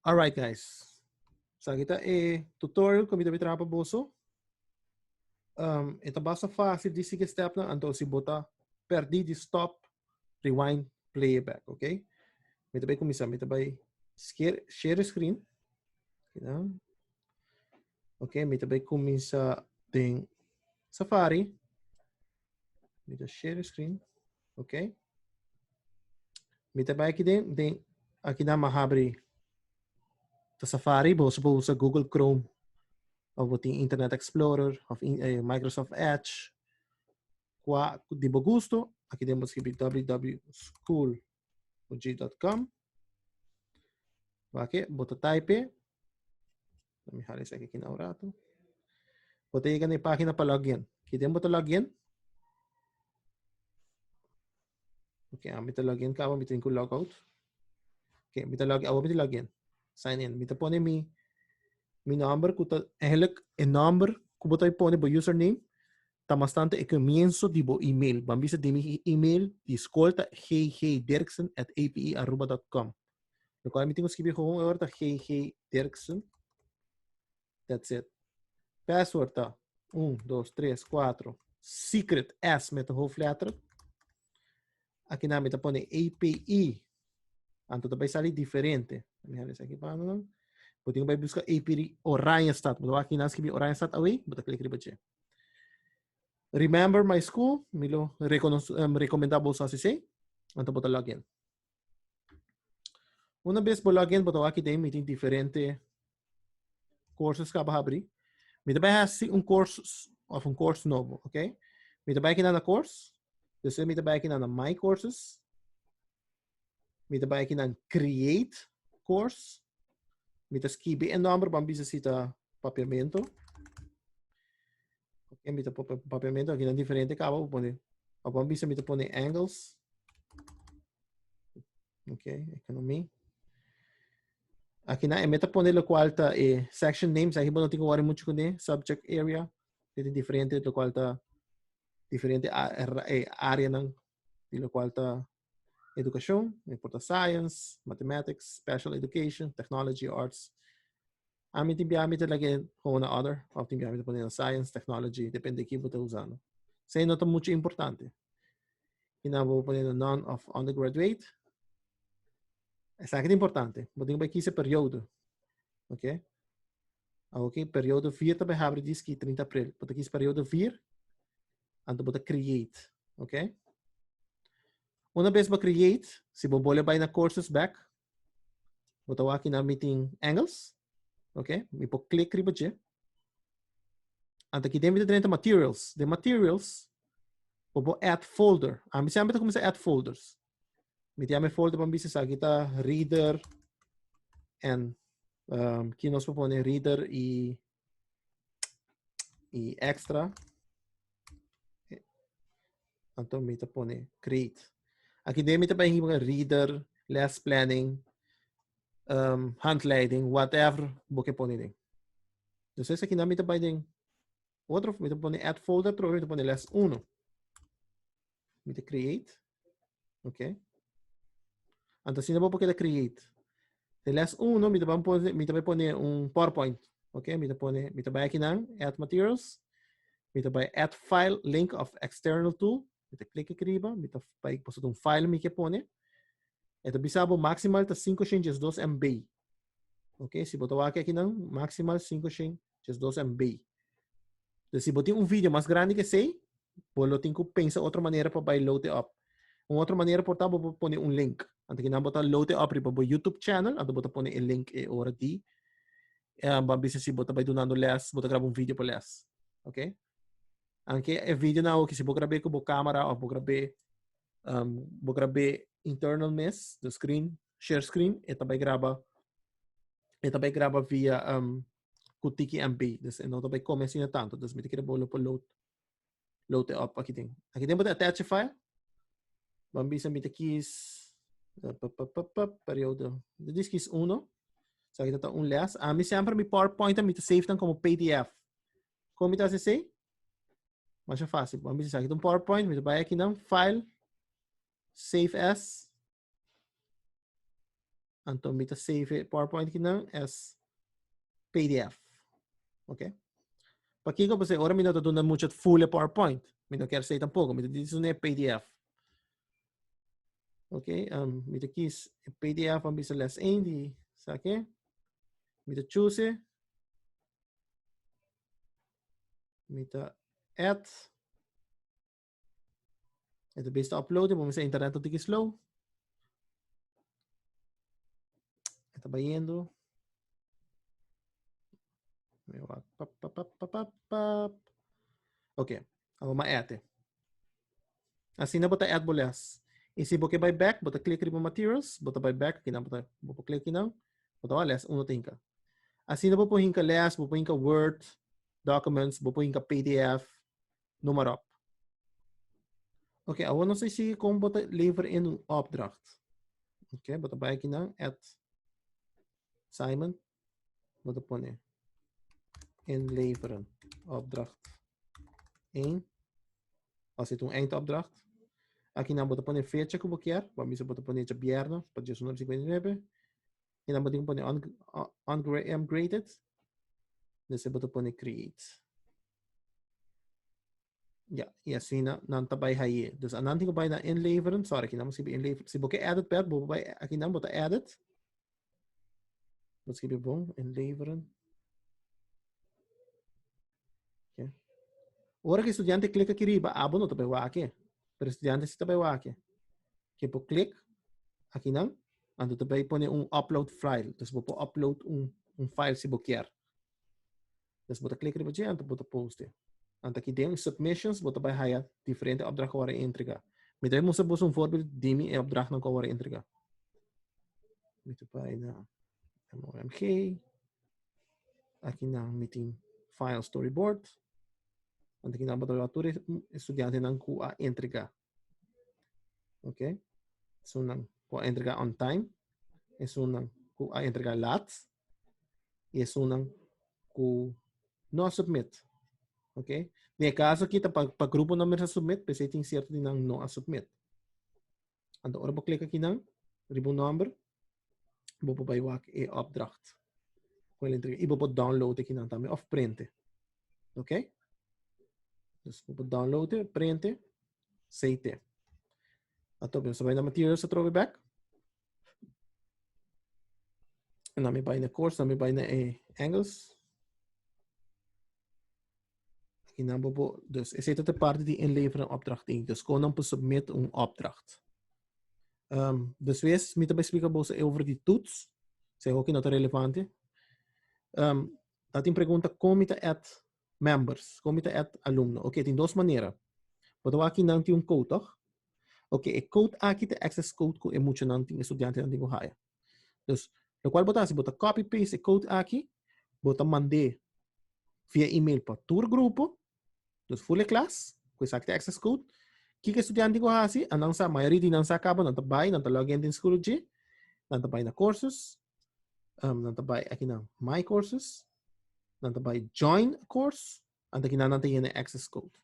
Alright guys. Esaki ta e tutorial ku mi ta traha pa boso. E ta basta fásil di sigui stepnan, anto si bo ta perdí di stop, rewind, play it back, ok? Mi ta bai kuminsá, mi ta bai share, share screen. Ok, mi ta bai kuminsá den Safari. Mi ta share screen. Ok. Mi ta bai aki den, den aki nan ma habri ta Safari, bo por usa Google Chrome of bo tin Internet Explorer of Microsoft Edge. Kua di bo gusto, aki den bo skibi www.schoolog.com. Wak, bo ta type. Mi hala esaki aki na un rato. Bo ta yega na e página pa login. Aki den bo ta login. Ok, ami ta login kaba, mi tin ku log out. Ok, mi ta log, awor mi ta login. Sign in. Mi ta pone mi nòmber ku ta eigenlijk e nòmber ku bo ta pone bo username ta bastante e comienzo di bo email. Ban bisa di mi email di skol ta ggdirksen@apiaruba.com. Lokual mi tin ku skibi gewoon awor ta ggdirksen. That's it. Password ta 1, 2, 3, 4. Secret S met de hoofdletter. Aki nan mi ta pone API. Anto ta bai sali diferente. Mi hala esaki pa nan. Bo tin ku bai buska API Oranjestad. Bo ta wak aki nan skibi Oranjestad away, bo ta klik riba dje. Remember my school, mi lo rekomendá boso hasi esei. Anto bo ta login. Una bes bo login, bo ta wak aki den mi tin diferente courses ku a habri. Mi ta bai hasi un course of un course nobo, ok? Mi ta bai aki na course. Despues mi ta bai aki na my courses. Mi ta bai aki na create course. Mi ta skibi e nòmber, ban bisa si ta Papiamento. Ok, mi ta Papiamento aki na diferente kaba bo pone. Of ban bisa mi ta pone Engels. Ok, economie. Aki na e mi ta pone lokual ta e section names, aki bo no tin ku worry muchu kuné, subject area, tin diferente lokual ta diferente areanan di lokual ta edukashon, mi por ta science, mathematics, special education, technology, arts. Ami tin bia mi ta lag'é gewoon na other, of tin bia mi ta pone na science, technology, depende ki bo ta usando. Esei no ta muchu importante. Kinan bo por pone na none of undergraduate. Esaki ta importante. Bo tin ku bai kisa periodo. Ok? Ok, periodo 4 ta bai habri diski 30 april. Bo ta kisa periodo 4, anto bo ta create. Ok? Una bes bo create, si bo bole bai na courses back, bo ta wak na mi tin Engels. Ok? Mi por click riba dje. Anto aki den mi ta drenta materials. Den materials, bo por add folder. Ami semper ta kuminsá add folders. Mi ta yama e folder pa mi bisa esaki ta reader en ki nos por pone reader i extra. Anto mi ta pone create. Aki den mi ta bai hiba reader, les planning, handleiding, whatever bo ke pone den. Dus esaki nan mi ta bai den otro, mi ta pone add folder, pero mi ta pone les 1. Mi ta create. Ok. Anto asina bo por keda create. De les 1 mi ta ban pone, mi ta bai pone un PowerPoint. Ok, mi ta pone, mi ta bai akinan, add materials. Mi ta bai add file link of external tool. Mi ta klik aki riba, mi ta bai pasobra un file mi ke pone. E ta bisa bo maximal ta 512 MB. Ok, si bo ta wak akinan, maximal 512 MB. Dus si bo tin un video mas grandi ke esei, bo lo tin ku pensa otro manera pa bai load e up. Un otro manera por ta bo por pone un link. Anto kinan bo ta load e up riba bo YouTube channel, anto bo ta pone e link e ora di. Bo a bisa si bo ta bai dunando les, bo ta graba un video pa les. Ok? Anke e video nan awo si bo grab'é ku bo camera of bo grab'é bo grab'é internal mes, the screen, share screen, e ta bai graba e ta bai graba via ku tiki MB. Dus e no ta bai kome asina tanto. Dus mi ta kere bo lo por load load e up aki den. Aki den bo ta attach e file. Ban bisa mi ta kies pa pa pa pa periodo. Mi ta kies uno. So aki ta un les. Ami semper mi PowerPoint mi ta save nan komo PDF. Kon mi ta hasi esei? Masha fácil. Ban bisa esaki ta un PowerPoint. Mi ta bai aki nan file save as. Anto mi ta save e PowerPoint kinan as PDF. Ok? Pakiko? Pasobra ora mi no ta duna mucha full e PowerPoint. Mi no kier sei tampoco. Mi ta disi duna e PDF. Ok, um, mi ta kies e PDF van bisa les 1 di sake. Mi ta choose. Mi ta add. E ta besta uploading, bo mester internet un tiki slow. E ta bayendo. Pap, pap, pap, pap, pap, pap. Ok, awor ma add. Asina bo ta add bo les. Y si bo ke bai back, bo ta click riba materials, bo ta bai back, kinan bo ta bo por click kinan, bo ta wak les uno ta hinka. Asina bo por hinka les, bo por hinka Word documents, bo por hinka PDF, noem maar op. Oké, awor nos a sigui kon bo ta lever in un opdracht. Oké, bo ta bai akinan, add Simon, bo ta pone inleveren opdracht 1. Als het un eindopdracht. Akinan bo ta pone fecha ku bo kier, bo a bisa bo ta pone djabièrnè pa 19:59. En dan bo tin ku pone ungraded. Despues bo ta pone create. Ja, y asina nan ta bai haye. Dus anan tin ku bai na inleveren. Sorry, aki nan bo skibi inleveren. Si bo ke edit pet, bo bai aki nan bo ta edit. Bo skibi bon, inleveren. Okay. Ora ku estudiante klik aki riba, abo no ta bai wak aki. Pero estudiante si ta bai wak aki. Ke bo klik aki nan, anto ta bai pone un upload file. Dus bo por upload un, un file si bo kier. Dus bo ta klik riba dje, anto bo ta post e. Anto aki den submissions bo ta bai haya diferente opdracht ku a wòrdu entrega. Mi ta bai mustra boso un voorbeeld di mi e opdrachtnan ku a wòrdu entrega. Mi ta bai na MOMG. Aki nan mi tin file storyboard. Anto aki nan bo ta wak tur e estudiantenan ku a entrega. Ok. Esunnan ku a entrega on time. Esunnan ku a entrega laat. I esunnan ku no a submit. Ok. Den e kaso aki ta pa, pa gruponan mester a submit, p'esei tin sierto di nan no a submit. Anto ora bo klik akinan riba un nòmber, bo por bai wak e opdracht ku el entrega. I bo por download akinan tambe òf printe. Ok? Dus bo por download e, printe, CT. Anto nos ta bai na materials atrobe bek. En dan mi bai na course, dan mi bai na e Engels. Aki nan bo por, dus esei ta parte di inleveren opdracht in. Dus kon nan por submit un opdracht. Um, despues mi ta bai splika boso over di toets. Esei hoki no ta relevante. Um, ta tin pregunta kon mi ta add members, kon mi ta add alumno. Ok, tin dos manera. Bo ta wak aki nan tin un code, toch? Ok, e code aki ta access code ku e muchanan tin, e studiantenan tin ku haya. Dus, lokual bo ta hasi, bo ta copy paste e code aki, bo ta mand'é via email pa tur grupo, dus full e klas, ku esaki ta access code. Kiko e studiante ku hasi? Anan sa, mayoria di nan sa kaba, nan ta bai, nan ta log in den Schoology, nan ta bai na courses, um, nan ta bai aki na my courses, nan ta bai join a course, Anta ki nan nan ta yena e access code.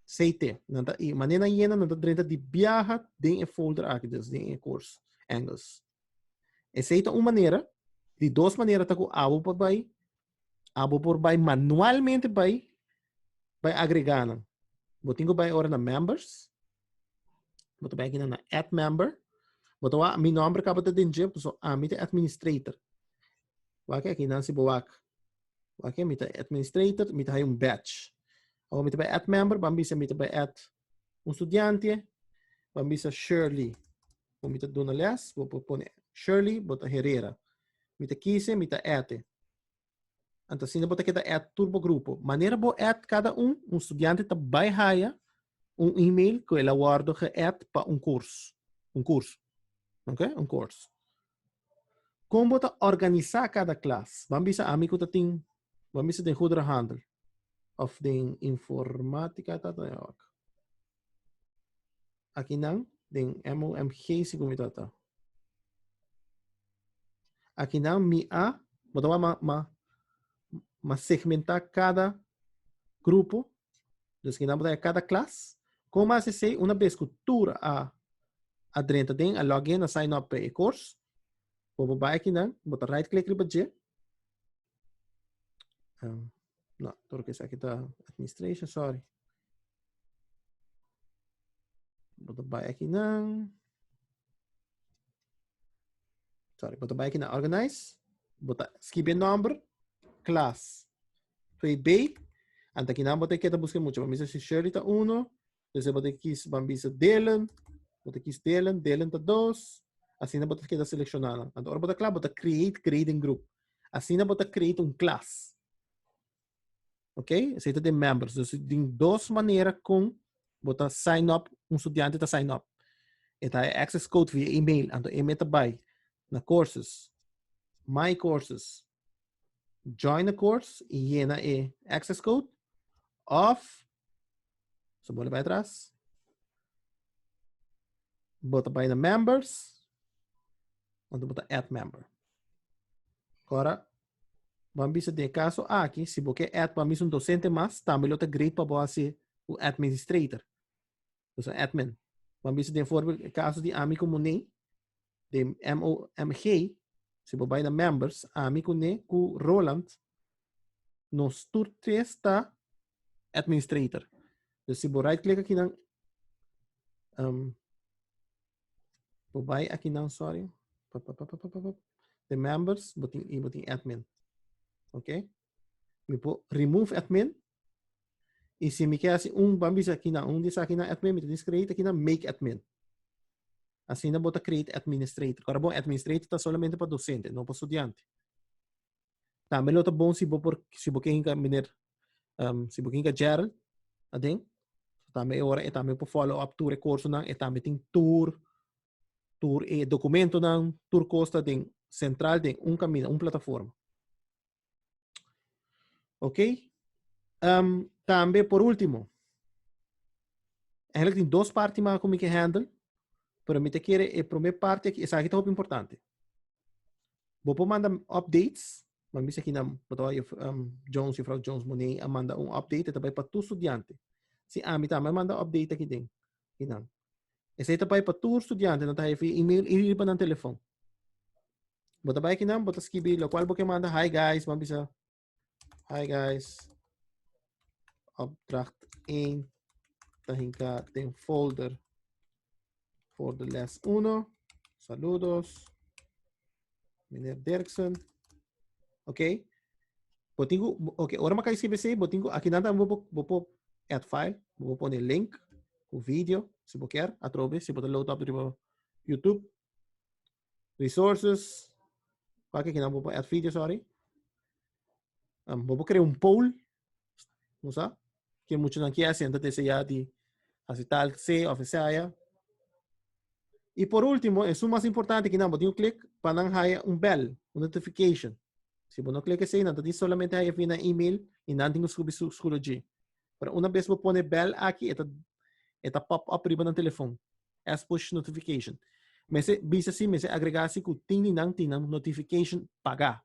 CT. Nan ta, i manera nan yena, nan ta drenta di biaha den e folder aki, dus den e course Engels. Esei ta un manera. Di dos manera ta ku abo por bai, abo por bai manualmente bai, bai agregá nan. Bo tin ku bai ora na members. Bo ta bai aki na add member. Bo ta wak, mi nomber kaba ta den dje, paso ami ta administrator. Wak aki nan si bo wak. Wak mi ta administrator, mi ta hay un batch. Awor mi ta bai add member, ban bisa mi ta bai add un studiante, ban bisa Shirley. Bo mi ta duna les, bo por pone Shirley, bo ta Herrera. Mi ta kise, mi ta add. Anto asina bo ta keda add tur bo grupo. Manera bo add kada un, un studiante ta bai haya un email ku el a wordo geadd pa un kurs. Un kurso. Ok? Un course. Kon bo ta organisá kada klas? Ban bisa ami ku ta tin, ban bisa den goederenhandel of den informática ta ta wak. Akinan den MOMG sigun mi ta ta. Akinan mi a, bo ta wak ma, ma, ma segmentá kada grupo. Dus kinan bo ta kada klas. Kon bo hasi esei? Una bes ku tur a a drenta den, a log in, a sign up pa e course. Bo por bai akinan, bo ta right click riba dje. No, tur ke esaki ta administration, sorry. Bo ta bai akinan. Sorry, bo ta bai akinan organize. Bo ta skibi e nomber, klas 2B. Anta akinan bo ta keda buska mucho. Bo misa si Shirley ta uno, Dus bo ta kies ban bisa Dylan, bo ta kies Dylan, Dylan ta dos. Asina bo ta keda selecciona nan. Anto ora bo ta kla, bo ta create grading group. Asina bo ta create un klas. Ok? Esei ta den members. Dus tin dos manera kon bo ta sign up, un studiante ta sign up. E ta e access code via email, anto e ta bai na courses, my courses, join a course y yena e access code. Of So bo bai atras. Bo ta bai na members. Anto bo ta add member. Ora, ban bisa den caso aki, si bo ke add ban bisa un docente mas, tambe lo ta great pa bo hasi un administrator. Dus un admin. Ban bisa den voorbeeld, e caso di ami ku Monet, den MOMG, si bo bai na members, ami ku ne ku Roland, nos tur tres ta administrator. Dus si bo right click aki nan, bo bai aki nan, sorry, pa, pa, pa, pa, pa, pa, pa, de members, bo tin, i bo tin admin. Ok? Mi por remove admin, i si mi ke hasi un, ban bisa aki nan, un di esaki nan admin, mi ta dis create aki nan make admin. Asina bo ta create administrator. Ora bon, administrator ta solamente pa docente, no pa studiante. Tambe lo ta bon si bo por si bo ke hinka meneer si bo ke hinka Gerald aden. Tambe e ora e tambe por follow up tur e cursonan, e tambe tin tur tur e documentonan, tur cos ta den central den un camina, un plataforma. Ok? Tambe por último, eigenlijk tin dos parti mas ku mi ke handle, pero mi ta kere e prome parti aki, esaki ta hopi importante. Bo por manda updates, maar mi aki nan, bo ta Jones, juffrouw Jones Monet a manda un update, e ta bai pa tur studiante. Si ami tambe a manda update aki den, aki nan. Esei ta bai pa tur studiante, nan ta haya via email i riba nan telefon. Bo ta bai aki nan, bo ta skibi lokual bo ke manda, hi guys, bo a bisa, hi guys, opdracht 1 ta hinka den folder voor de les 1. Saludos, meneer Dirksen. Ok. Bo tin ku, ok, ora mi a kai skibi esei, bo tin ku, aki nan tambe bo bo por add file, bo por pone link ku video, si bo kier, atrobe, si bo ta load up riba YouTube. Resources, wak aki nan bo por add video, sorry. Bo por krea un poll, no sa, ke muchanan kier hasi, nan ta desea di hasi tal C of esaya. Y por último, esun mas importante ki nan bo tin ku klik pa nan haya un bell, un notification. Si bo no klik esei, nan ta tin solamente haya via nan email y nan tin ku subi su Schoology. Pero una bes bo pone bell aki, e ta, e ta pop up riba nan telefon. As push notification. Mester bisa si, mester agrega si ku tin di nan tin nan notification paga.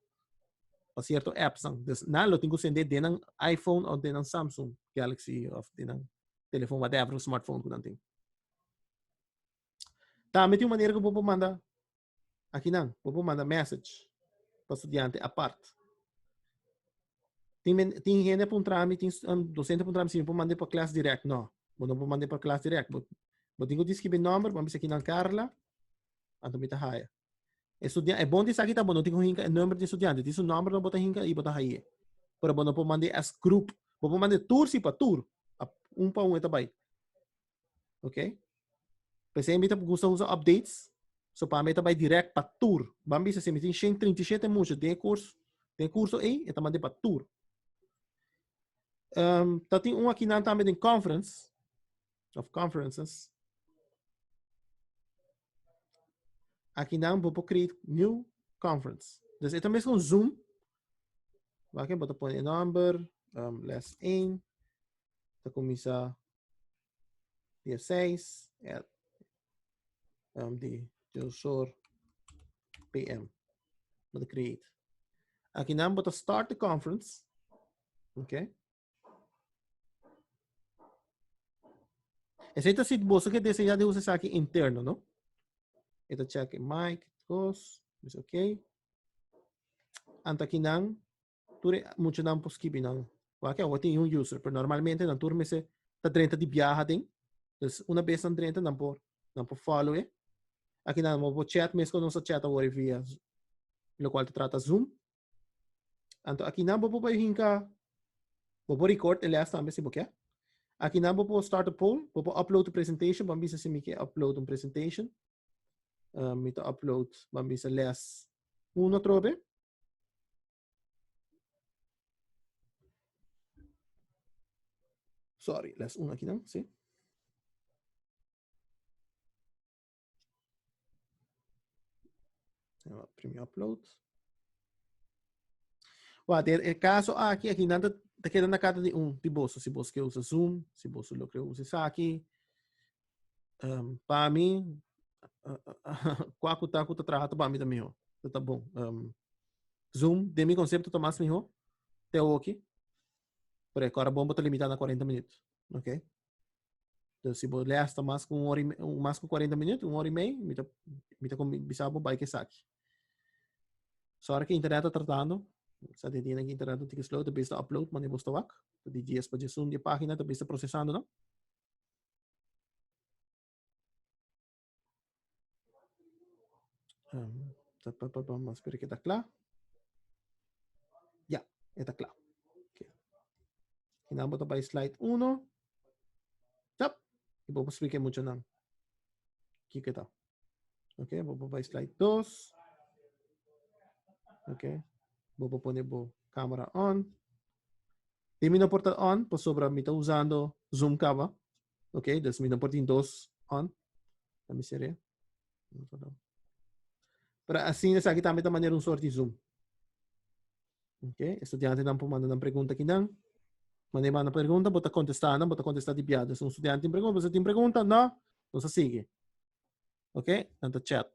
Pa cierto apps nan. Dus nan lo tin ku sende den nan iPhone of den nan Samsung Galaxy of den nan telefon whatever smartphone ku nan tin. Tambe tin un manera ku bo por manda akinan, bo por manda message pa studiante apart. Tin men, tin hende a puntra mi, tin um, docente a puntra mi si mi por manda pa klas direct. No, bo no por manda pa klas direct. Bo, bo tin ku diskibi nomber, bo bisa kinan Carla, anto mi ta haya. E studiante, e bon di esaki ta bo no tin ku hinka e number di studiante, tin su nomber no bo ta hinka i bo ta haye. Pero bo no por manda as group. Bo por manda tur si pa tur. Un pa un e ta bai. Ok? P'esei mi ta gusta usa updates. So pa mi ta bai direct pa tur. Ban bisa si mi tin 137 mucha den e curso, den e curso ei, e ta mande pa tur. Ta tin un akinan tambe den conference, of conferences. Akinan bo por create new conference. Dus e ta mes con Zoom. Wak bo ta pone e number, les 1, ta kuminsá dia 6 at di Josor PM. Bo ta create. Aki nan bo ta start the conference. Ok. Esei ta si boso ke deseá di usa esaki interno, no? E ta check e mic, kos. Bisa ok. Anto akinan tur e muchanan por skibi nan. Wak awor tin un user, pero normalmente nan tur mester ta drenta di biaha den. Dus una bes nan drenta nan por nan por follow e. Akinan bo por chat mes ku nos a chat awor via lokual ta trata Zoom. Anto akinan bo por bai hinka bo por record e les tambe si bo ke. Akinan bo por start a poll, bo por upload a presentation, ban bisa si mi ke upload un presentation. Mi ta upload, ban bisa les uno atrobe. Sorry, les uno akinan, si. Primi upload. Wa, den e caso aki, aki nan ta keda na kata di un di boso. Si boso ke usa Zoom, si boso lo ke usa esaki. Um, pa mi, kwa ku ta ku ta traha ta pa mi ta miho. Ta ta bon. Um, Zoom, den mi concepto ta mas miho. Te oki. Pero e kora bon bo ta limita na 40 minuut. Ok? Dus si bo les ta mas ku un hora y mas ku 40 minuut, un hora y mei, mi ta mi ta bisa bo bai ku esaki. Sorry ku internet ta tratando. Sa di dia ku internet un tiki slow, ta bisa upload mane bo sta wak. Ta di dies pa diesun di e pagina ta bisa procesando no. Um, ta pa pa pa mas pero que ta kla. Ja, e ta kla. Okay. Y nan bo ta bai slide 1. Tap. Y bo por explica mucho nan. Kiko ta. Ok, bo por bai slide 2. Ok. Bo por pone bo camera on. Di mi no por ta on pasobra mi ta usando Zoom kaba. Ok, dus mi no por tin dos on. Ta mi serie. Pero asina esaki tambe ta manera un soort di Zoom. Ok, estudiantenan por manda nan pregunta kinan. Wanneer manda pregunta, bo ta contesta nan, bo ta contesta di bia. Dus un estudiante tin pregunta, bo tin pregunta? No, nos a sigui. Ok, nan ta chat.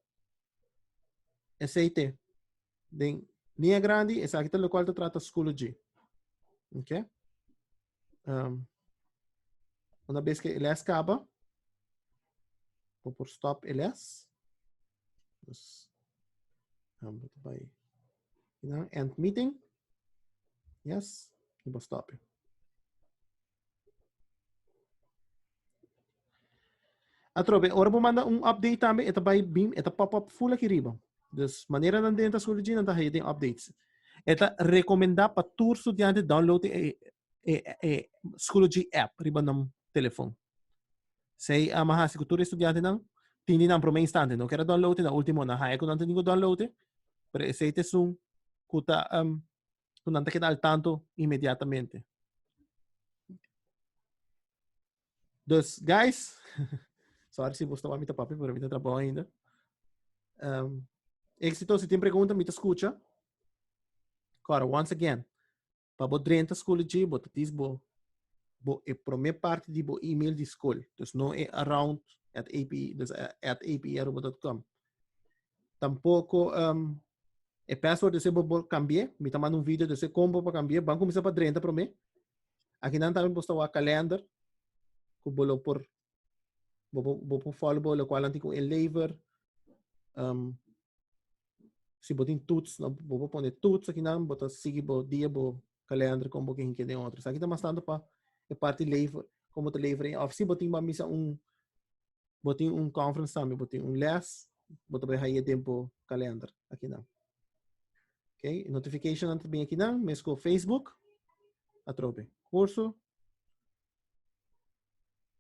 Esei te. Den linea grandi, esaki ta locual ta trata Schoology. Ok. Um, una vez que les caba, bo por stop e les. Dus, um, bo ta bai end meeting. Yes, y bo stop. Atrobe, ora bo manda un update tambe, e ta bai bin, e ta pop up full aki riba. Dus manera nan den ta Schoology, nan ta haya den updates. E ta recomenda pa tur studiante download e, e, e Schoology app riba nan telefon. Sei ama hasi ku tur e studiantenan, tin di nan prome instante, no kera download na ultimo, nan haya ku nan tin ku download, pero esei ta esun ku ta um, ku nan ta keda al tanto inmediatamente. Dus, guys, sorry si vos mi ta papi, pero mi ta trabajo ainda. Um, éxito, si tin pregunta, mi ta escucha. Cora, once again, pa bo drenta Schoology, bo ta dis bo, bo e prome parte di bo email di school. Dus no e around at ap, dus at api.com. Tampoco um, e password ese bo por cambié. Mi ta manda un video dese kon bo por cambié. Ban kuminsá pa drenta promé. Akinan tambe bo ta wak kalender ku bo lo por bo por bo por follow bo lokual nan tin ku inlever. Um, si bo tin toets, no, bo por pone toets akinan, bo ta sigui bo dia bo kalender kon bo ke hinke den otro. Esaki ta mas tanto pa e parti lever, kon bo ta lever in. Of si bo tin ban bisa un Bo tin un conference tambe, bo tin un les, bo ta bai haya den bo kalender akinan. Ok, notification nan ta bin akinan, mes ku Facebook, atrobe. Kurso,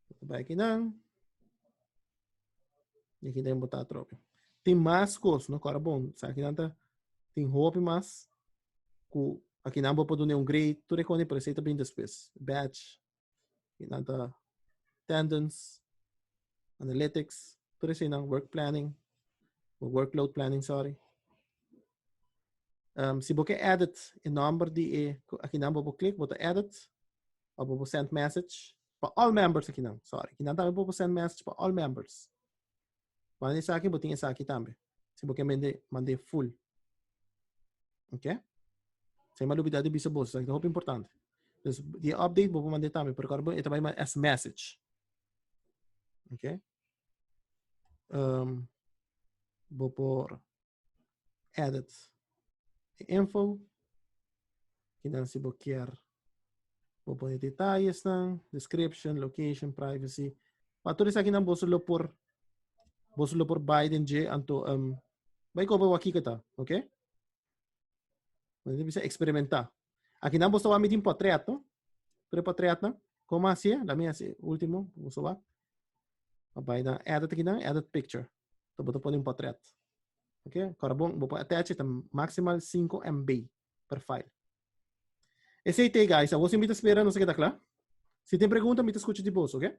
bo ta bai akinan, i aki den bo ta atrobe. Tin mas kos, no? Kora bon, sa akinan ta, tin hopi mas ku akinan bo por duna un grade, tur e kos, pero esei ta bin despues. Batch, Y nan ta attendance, analytics, tur esei nan, work planning, workload planning, sorry. Um, si bo ke edit e number di e, aki nan bo por click, bo ta edit, of bo por send message pa all members aki nan, sorry. Aki nan tambe bo por send message pa all members. Manda esaki, bo tin esaki tambe. Si bo ke mende, mande full. Ok? Sem ma lubida di bisa boso, esaki ta hopi importante. Dus di update bo por mande tambe, pero kor bo e ta bai as message. Ok? Um, bo por. Edit info. Akinan si bo kier, bo pone detayenan, description, location, privacy. Pa tur esakinan boso lo por bai den dje, anto bai koba wak kiko ta, ok? Bo bisa eksperimentá. Akinan boso ta miti un portret, no? Pero portret, no? Kon asina? Laga mi hasi último, boso wak. Bai na edit akinan, edit picture. Anto bo pone un portret. Ok? Awor bon, bo attach ta maximal 5 MB per file. Esei ta, guys. Awor mi ta spera, no sa keda kla. Si tin pregunta, mi ta skucha di boso, ok?